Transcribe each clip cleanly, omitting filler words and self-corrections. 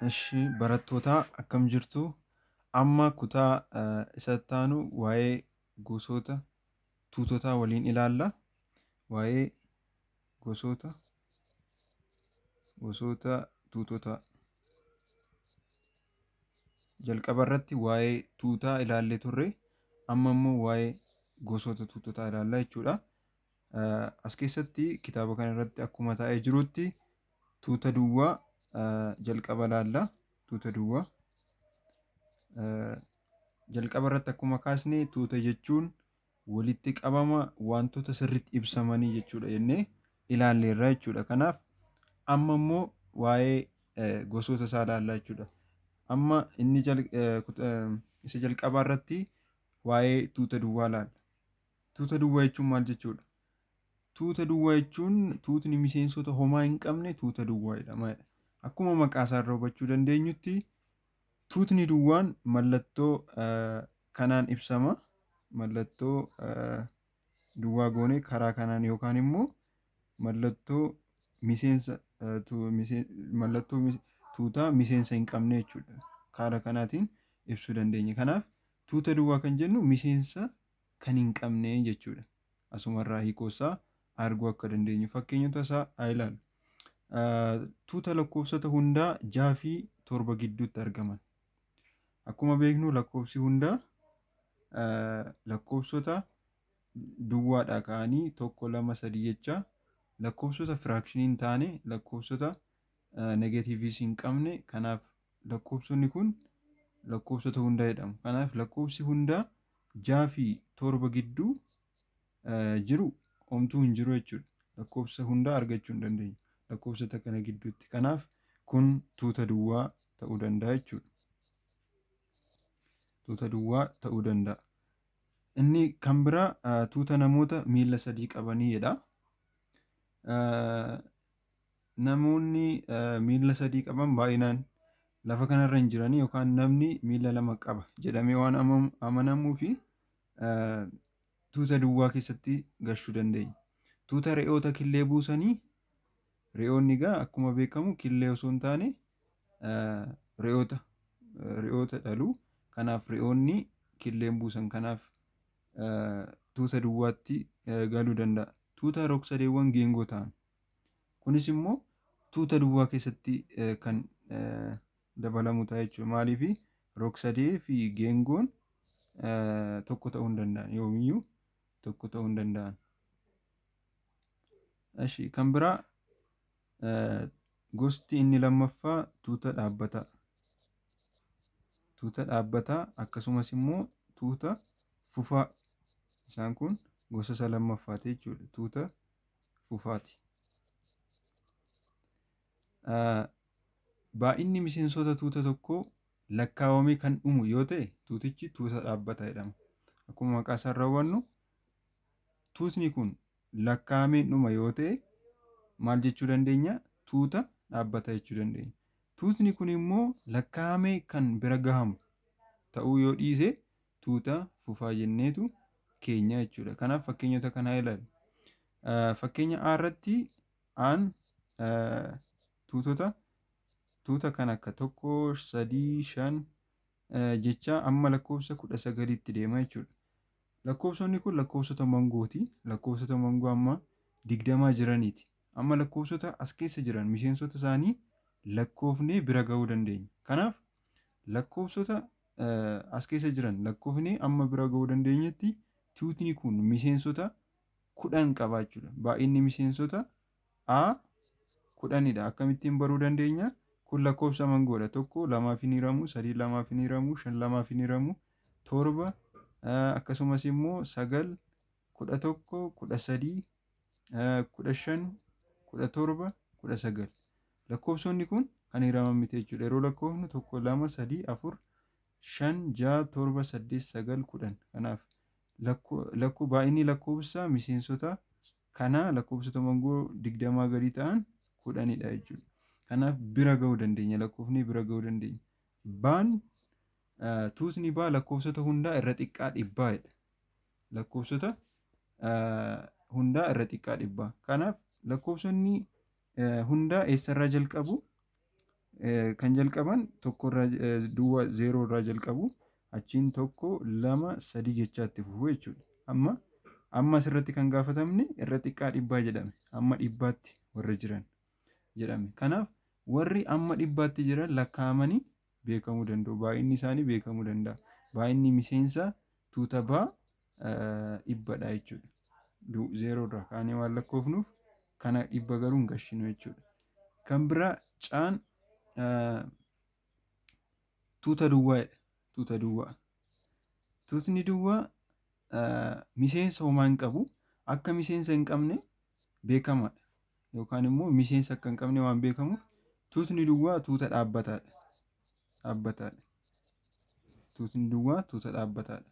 Ishi barattoota akkam jirtu? Amma kutaa isatti aanu waa'ee gosoota tuutotaa waliin ilaalla. Waa'ee gosoota tuutotaa. Jalqaba irratti waa'ee tuutaa ilaallee turre. Amma immoo waa'ee gosoota tuutotaa ilaalla jechuudha. As keessatti kitaaba kana irratti akkuma taa'ee jirutti tuuta duwwaa jalqaba ilaalla. Tuuta duwwaa. Jalqaba irratti akkuma kaasne tuuta jechuun walitti qabama wantoota sirriitti ibsamanii jechuudha jennee ilaalleerra jechuudha. Kanaaf amma immoo waa'ee gosoota isaa ilaalla jechuudha. Amma inni isa jalqabaa irratti waa'ee tuuta duwwaa ilaalla. Tuuta duwwaa jechuun maal jechuudha? Tuuta duwwaa jechuun tuutni miseensota homaa hin qabne tuuta duwwaa jedhama. Akkuma maqaa isaa irraa hubachuu dandeenyutti tuutni duwwaan mallattoo kanaan ibsama. Mallattoo duwwaa goonee karaa kanaan yookaan immoo mallattoo miseensa mallattoo tuutaa miseensa hin qabne jechuudha. Karaa kanaatiin ibsuu dandeenya. Kanaaf tuuta duwwaa kan jennu miseensa kan hin qabne jechuudha. Asumarraa hiikoosaa arguu akka dandeenyu fakkeenyota isaa haa ilaallu. Tuuta lakkoofsota hundaa 6 fi 7 gidduutti argaman. Akkuma beeknu lakkoofsi hundaa lakkoofsota duwwaadhaa ka'anii 1, 2, 3 jecha lakkoofsota firaakshinii hin taane lakkoofsota negeetiiviis hin qabne kanaaf lakkoofsonni kun lakkoofsota hundaa jedhamu. Kanaaf lakkoofsi hundaa 6 fi 7 gidduu jiru homtuu hin jiru jechuudha. Lakkoofsa hundaa argachuu hin dandeenyu lakkoofsota kana gidduutti. Kanaaf kun tuuta duwwaa ta'uu danda'a jechuudha. Tuuta duwwaa ta'uu danda'a. Inni kan biraa tuuta namoota miila 3 qabanii jedha. Namoonni miila 3 qaban baay'inaan lafa kanarra hin jiranii yookaan namni miila 2 qaba jedhamee waan amanamuu fi tuuta duwwaa keessatti gashuu dandeenya. Tuuta re'oota killee buusanii, re'oonni egaa akkuma beekamu killee osoo hin taane re'oota dhalu. Kanaaf re'oonni killeen buusan kanaaf tuuta duwwaatti galuu danda'a. Tuuta rog-sadeewwan geengoo ta'an. Kunis immoo tuuta duwwaa keessatti kan dabalamu ta'a jechuudha. Maaliif rog-sadee fi geengoon tokko ta'uu hin danda'an. Yoomiyyuu tokko ta'uu hin danda'an. Eshi kan biraa gosti inni lammaffaa tuuta dhaabbataa. Tuuta dhaabbataa akkasumas immoo tuuta fufaa. Isaan kun gosa isa lammaffaati jechuudha. Tuuta fufaati. Baay'inni miseensota tuuta tokkoo lakkaawamee kan dhumu yoo ta'e tuutichi tuuta dhaabbataa jedhama. Akkuma maqaa isaa irraa hubannu tuutni kun lakkaa'amee dhuma yoo ta'e maal jechuu dandeenya? Tuuta dhaabbataa jechuu dandeenya. Tuutni kun immoo lakkaa'amee kan bira gahamu ta'uu yoo dhiise tuuta fufaa jenneetu keenya jechuudha. Kanaaf fakkeenyota kanaa ilaalu. Fakkeenya A irratti A'n tuutota tuuta kan akka 1, 3, 5 jecha amma lakkoofsa 19tti deema jechuudha. Lakkoofsonni kun lakkoofsota mangooti. Lakkoofsota mangoo amma 20 jiraniiti. Amma lakkoofsota as keessa jiran miseensota isaanii lakkoofnee bira gahuu dandeenya. Kanaaf lakkoofsota as keessa jiran lakkoofnee amma bira gahuu dandeenyetti tuutni kun miseensota 10 qaba jechuudha. Baay'inni miseensota A 10dha. Akkamittiin baruu dandeenya? Kun lakkoofsa mangoodha. 1 2 hin hiramu, 3 2 hin hiramu, 5 2 hin hiramu, 7 akkasumas immoo 9, 11, 13, 15, 17, 19. Lakkoofsonni kun kan hiraman miti jechuudha. Yeroo lakkoofnu 1, 2, 3, 4, 5, 6, 7, 8, 9, 10. Kanaaf baay'inni lakkoofsa miseensota kanaa lakkoofsota mangoo 20 gadi ta'an 10dha jechuudha. Kanaaf bira gahuu dandeenya. Lakkoofni bira gahuu dandeenya. Baan tuutni baa lakkoofsota hundaa irra xiqqaa 100 jedha. Lakkoofsota hundaa irra xiqqaa 100. Kanaaf lakkoofsonni hundaa eessarraa jalqabu? Kan jalqaban tokkorraa duwwaa 0 irraa jalqabu, achiin 1, 2, 3 jechaa itti fufu jechuudha. Amma asirratti kan gaafatamne irra xiqqaa 100 jedhame. Amma 100tti warra jiran jedhame. Kanaaf warri amma 100tti jiran lakkaa'amanii beekamuu danda'u. Baay'inni isaanii beekamuu danda'a. Baay'inni miseensa tuuta baa 100dha jechuudha. 0 irraa kaanee waan lakkoofnuuf kana 100 garuu hin gashinu jechuudha. Kan biraa caan tuuta duwwaadha. Tuuta duwwaa. Tuutni duwwaa miseensa homaa hin qabu. Akka miseensa hin qabne beekamaadha. Yookaan immoo miseensa akka hin qabne waan beekamuuf tuutni duwwaa tuuta dhaabbataadha. Dhaabbataadha. Tuutni duwwaa tuuta dhaabbataadha.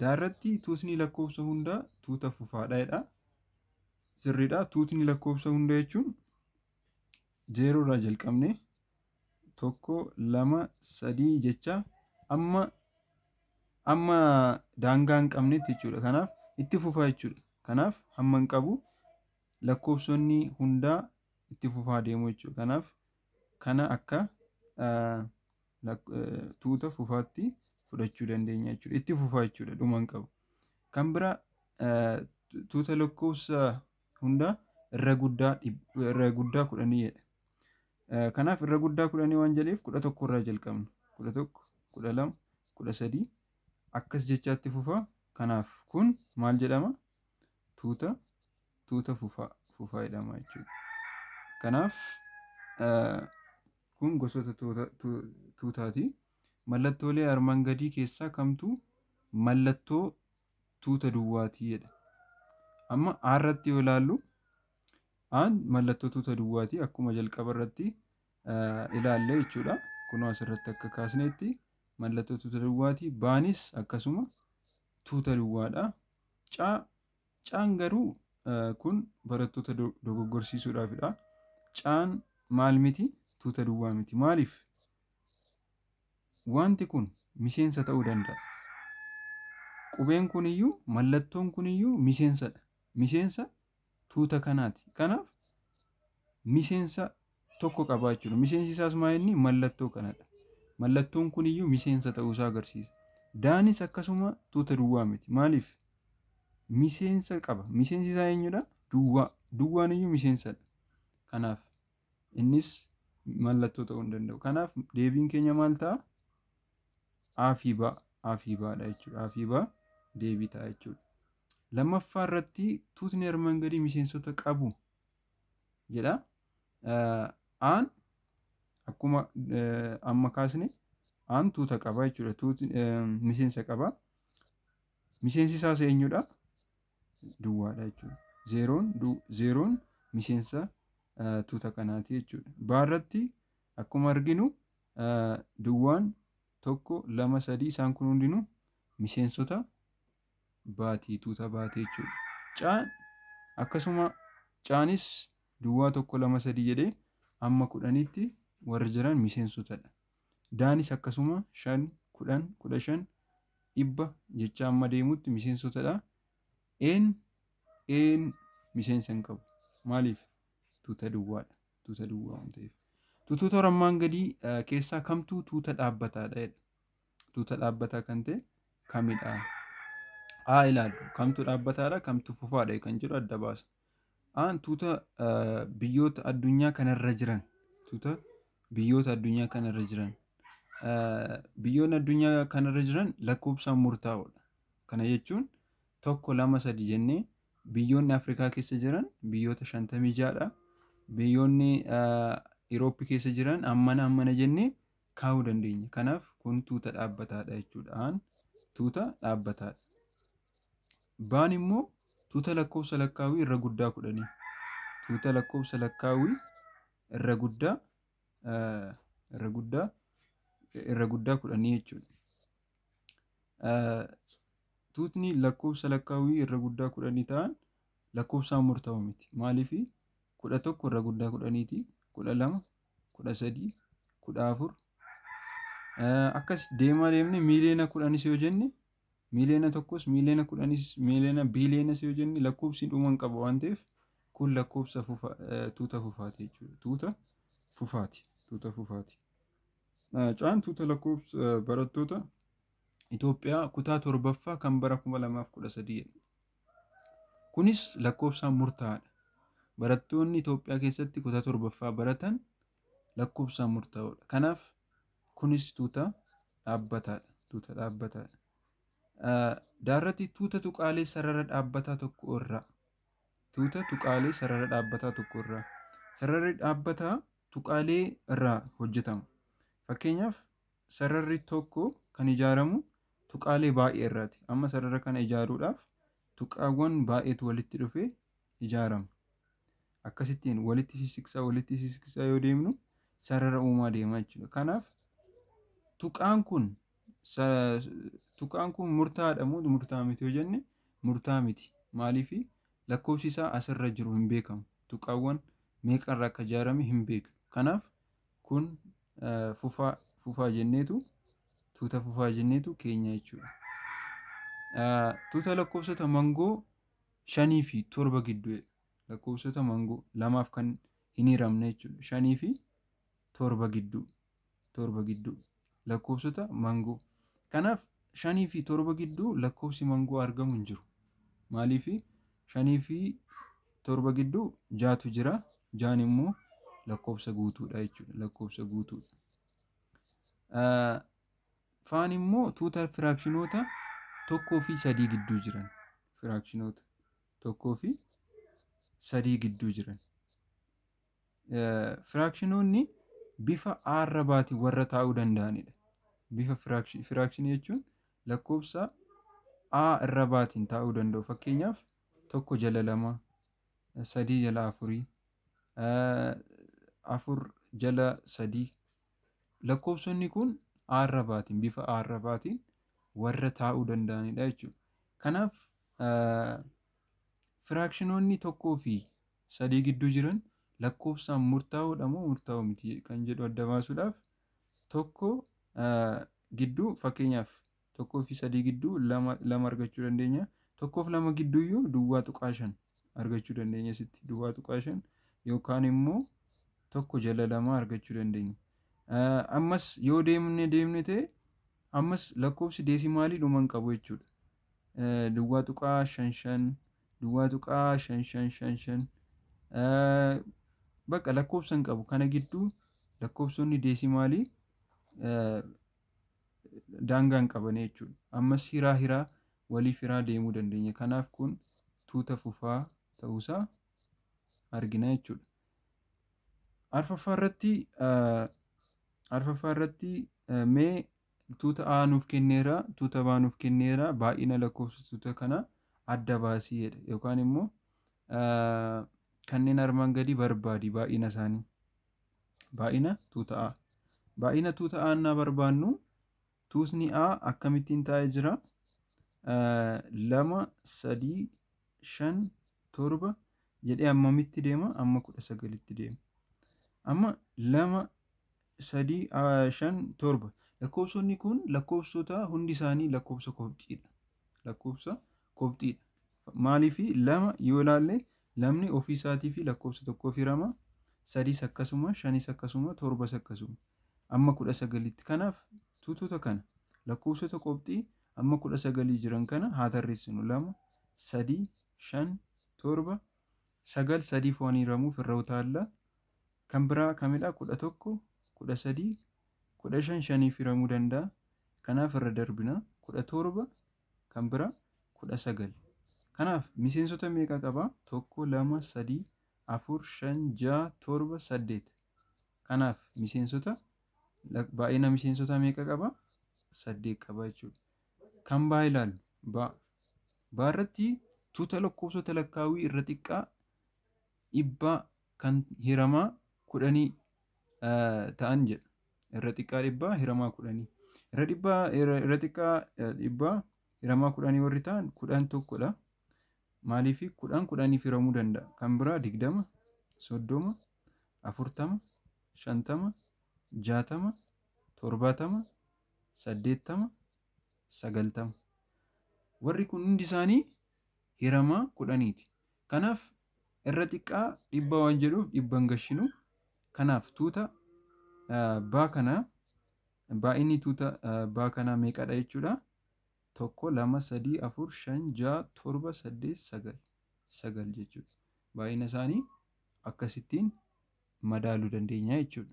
Daarratti tuutni lakkoofsa hundaa tuuta fufaadha jedha. Sirriidha. Tuutni lakkoofsa hundaa jechuun 0 irraa jalqabne 1, 2, 3 jecha amma daangaa hin qabnetti jechuudha. Kanaaf itti fufaa jechuudha. Kanaaf hamma hin qabu lakkoofsonni hundaa itti fufaa deemu jechuudha. Kanaaf kana akka tuuta fufaatti fudhachuu dandeenya jechuudha. Itti fufaa jechuudha, dhuma hin qabu. Kan biraa tuuta lakkoofsa hundaa irra guddaa 10 jedha. Kanaaf irra guddaa 10 waan jedheef 11 irraa jalqabna. 11, 12, 13 akkas jechaatti fufa. Kanaaf kun maal jedhama? Tuuta fufaa jedhama jechuudha. Kanaaf kun gosoota tuutaati. Mallattoolee armaan gadii keessaa kamtu mallattoo tuuta duwwaatii jedha. Amma A irratti yoo ilaallu A'n mallattoo tuuta duwwaatii akkuma jalqaba irratti ilaalle jechuudha. Kunoo asirratti akka kaasnetti mallattoo tuuta duwwaatii. Baanis akkasuma tuuta duwwaadha. Caan garuu kun barattoota dogoggorsiisuudhaafidha. Caan maal miti? Tuuta duwwaa miti. Maaliif? Wanti kun miseensa ta'uu danda'a. Qubeen kuniyyuu mallattoon kuniyyuu miseensadha. Miseensa tuuta kanaati. Kanaaf miseensa tokko qaba jechuudha. Miseensi isaas maal inni? Mallattoo kanadha. Mallattoon kuniyyuu miseensa ta'uusaa agarsiisa. Daanis akkasuma tuuta duwwaa miti. Maaliif? Miseensa qaba. Miseensi isaa eenyudha? Duwwaa. Duwwaan iyyuu miseensadha. Kanaaf innis mallattoo ta'uu hin danda'u. Kanaaf deebiin keenya maal ta'a? A fi B. A fi B dha jechuudha. A fi B deebii ta'a jechuudha. Lammaffaa irratti tuutni armaan gadii miseensota qabu jedha. Aan akkuma amma kaasne aan tuuta qaba jechuudha. Tuutni miseensa qaba. Miseensi isaas eenyudha? Duwwaadha jechuudha. Zeeroon miseensa tuuta kanaati jechuudha. Baarratti akkuma arginu duwwaan 1, 2, 3 isaan kun hundinuu miseensota baatii tuuta baatee jechuudha. Caan akkasuma caanis duwwaa 1, 2, 3 jedhee amma 10tti warri jiran miseensotadha. Daanis akkasuma 5, 10, 15, 100 jecha amma deemutti miseensotadha. Een miseensa hin qabu. Maaliif? Tuuta duwwaadha. Tuuta duwwaa waan ta'eef. Tuutota armaan gadii keessaa kamtu tuuta dhaabbataadha jedha. Tuuta dhaabbataa kan ta'e kamidha? A ilaallu. Kamtu dhaabbataadha? Kamtu fufaadha kan jedhu adda baasa. Aan tuuta biyyoota addunyaa kanarra jiran. Tuuta biyyoota addunyaa kanarra jiran. Biyyoonni addunyaa kanarra jiran lakkoofsaan murtaa'oodha. Kana jechuun 1, 2, 3 jennee biyyoonni Afrikaa keessa jiran biyyoota 56dha. Biyyoonni Irooppii keessa jiran ammana jennee kaa'uu dandeenya. Kanaaf kun tuuta dhaabbataadha jechuudha. Aan tuuta dhaabbataadha. Baan immoo tuuta lakkoofsa lakkaawwii irra guddaa 10. Tuuta lakkoofsa lakkaawwii irra guddaa 10 jechuudha. Tuutni lakkoofsa lakkaawwii irra guddaa 10 ta'an lakkoofsaan murtaa'u miti. Maaliif? 11 irra guddaa 10ti, 12, 13, 14 akkas deemaa deemne miiliyoona 10s yoo jenne miiliyoona 1s miiliyoona 10s miiliyoona biiliyoona yoo jenne lakkoofsi dhuma hin qabu waan ta'eef kun lakkoofsa tuuta fufaati jechuudha. Tuuta fufaati. Tuuta fufaati. Caan tuuta lakkoofsa barattoota Itoophiyaa kutaa 7ffaa kan bara 2013 jedha. Kunis lakkoofsaan murtaa'aadha. Barattoonni Itoophiyaa keessatti kutaa 7ffaa baratan lakkoofsaan murtaa'oodha. Kanaaf kunis tuuta dhaabbataadha. Tuuta dhaabbataadha. Daarratti tuuta tuqaalee sarara dhaabbataa tokko irraa. Tuuta tuqaalee sarara dhaabbataa tokko irraa. Sararri dhaabbataa tuqaalee irraa hojjetama. Fakkeenyaaf sararri tokko kan ijaaramu tuqaalee baay'ee irraati. Amma sarara kana ijaaruudhaaf tuqaawwan baay'eetu walitti dhufee ijaarama. Akkasittiin walitti sissiqsaa yoo deemnu sarara uumaa deema jechuudha. Kanaaf tuqaan kun murtaa'aadha moo murtaa'aa miti yoo jenne murtaa'aa miti. Maaliif lakkoofsi isaa asirra jiru hin beekamu. Tuqaawwan meeqarraa akka ijaarame hin beeknu. Kanaaf kun fufaa jenneetu tuuta fufaa jenneetu keenya jechuudha. Tuuta lakkoofsota mangoo 5 fi 7 gidduu lakkoofsota mangoo lamaaf kan hin hiramne jechuudha. 5 fi 7 gidduu 7 gidduu lakkoofsota mangoo. Kanaaf 5 fi 7 gidduu lakkoofsi mangoo argamu hin jiru. Maaliif 5 fi 7 gidduu 6tu jira. 6 immoo lakkoofsa guutuudha jechuudha. Lakkoofsa guutuudha. Faan immoo tuuta firaakshinoota 1 fi 3 gidduu jiran. Firaakshinoota 1 fi 3 gidduu jiran. Firaakshinoonni bifa arrabaatiin warra taa'uu danda'anidha. Bifa firaakshinii jechuun lakkoofsa A irra baatiin taa'uu danda'u. Fakkeenyaaf 1 jala 2, 3 jala 4, 4 jala 3. Lakkoofsonni kun arrabaatiin bifa arrabaatiin warra taa'uu danda'anidha jechuudha. Kanaaf firaakshinoonni 1 fi 3 gidduu jiran lakkoofsaan murtaa'oodha moo murtaa'oo miti kan jedhu adda baasuudhaaf 1 gidduu fakkeenyaaf 1 fi 3 gidduu 2 argachuu dandeenya. 1 fi 2 gidduuyyuu 0.5 argachuu dandeenya sitti 0.5 yookaan immoo 1 jala 2 argachuu dandeenya. Ammas yoo deemne ta'e ammas lakkoofsi deesimaalii dhuma hin qabu jechuudha. 0.55 0.5555 bakka lakkoofsa hin qabu. Kana gidduu lakkoofsonni deesimaalii daangaa hin qaban jechuudha. Ammas hiraa waliif hiraa deemuu dandeenya. Kanaaf kun tuuta fufaa ta'uusaa argina jechuudha. Arfaffaa irratti mee tuuta A nuuf kenneera, tuuta B nuuf kenneera, baay'ina lakkoofsa tuuta kana adda baasii jedha. Yookaan immoo kanneen armaan gadii barbaadi baay'ina isaanii. Baay'ina tuuta A. Baay'ina tuuta A naa barbaannu tuutni A akkamittiin taa'ee jira? 2, 3, 5, 7 jedhee ammamitti deema? Amma 19tti deema. Amma 2, 3, 5, 7 lakkoofsonni kun lakkoofsota hundi isaanii lakkoofsa kobxiidha. Lakkoofsa kobxiidha. Maaliif 2 yoo ilaalle lamni ofii isaatii fi lakkoofsa tokkoof hirama. 3 akkasuma, 5 akkasuma, 7 akkasuma. Amma 19tti. Kanaaf tuutota kana lakkoofsota kobxii amma 19 jiran kana haa tarreessinu. 2, 3, 5, 7, 9 3 foon hiramuuf irra utaalla. Kan biraa kamidha? 11, 13, 15 5 hiramuu danda'a. Kanaaf irra darbina. 17 kan biraa 19. Kanaaf miseensota meeqa qaba? 1, 2, 3, 4, 5, 6, 7, 8. Kanaaf miseensota baay'ina miseensota meeqa qaba? 8 qaba jechuudha. Kan baa ilaallu. Baa irratti tuuta lakkoofsota lakkaawwii irra xiqqaa 100 kan hiramaa 10 ta'an jedha. Irra xiqqaa 100 hiramaa 10. Irra xiqqaa 100 hiramaa 10 warri ta'an 10 tokkodha. Maaliif 10 10 hiramuu danda'a. Kan biraa 20, 30, 40, 50, 60, 70, 80, 90. Warri kun hundi isaanii hiramaa 10ti. Kanaaf irra xiqqaa 100 waan jedhuuf 100 hin gashinu. Kanaaf tuuta Baa kana baay'inni tuuta baa kanaa meeqadha jechuudha? 1, 2, 3, 4, 5, 6, 7, 8, 9. 9 jechuudha. Baay'ina isaanii akkasittiin madaaluu dandeenya jechuudha.